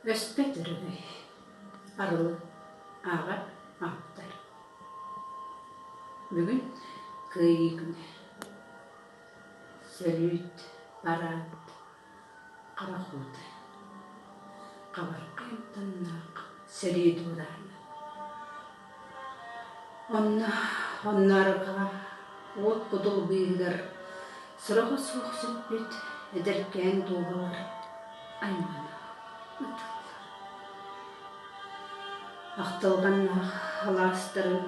Өспөт өрөгөй, арылы ааҕар ааптар. Бүгүн Кыайыы күнэ. Сөрүүт, параад, харах уута. Хабархай амтаннаах сэрии дуораана. Онно, онно арҕаа уот кудул быыһыгар сураҕа суох сүппүт эдэркээн дууһалар аймана ытыллар. Ахтылҕаннаах алаастарын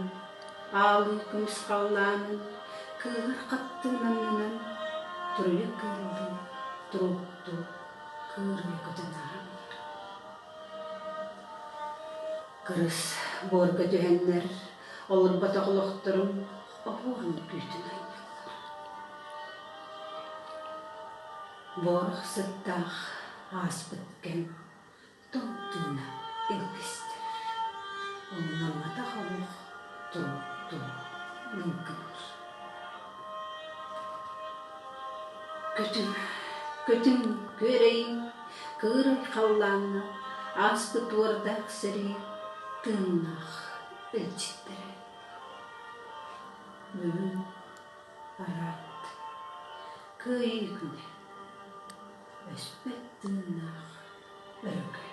аалыы көмүс халлаанын кыылар хаттыын аннынан туруйа кыыллыы туруктуу кыырыйа көтөн ааһаллар. Кырыс буорга түһэннэр олорботох олохторун оһуорун күүтүн анньаллар. Буорах сыттаах ааспыт кэм тоҥ тыына илгистэр, умнамматах олох туруктуу лыҥкыныыр. Көтүҥ, көтүҥ, күөрэйиҥ, кыырай халлааҥҥа ааспыт уордаах сэрии тыыннаах илдьиттэрэ. Бүгүн параад, Кыайыы күнэ, өспөт тыыннаах өрөгөй.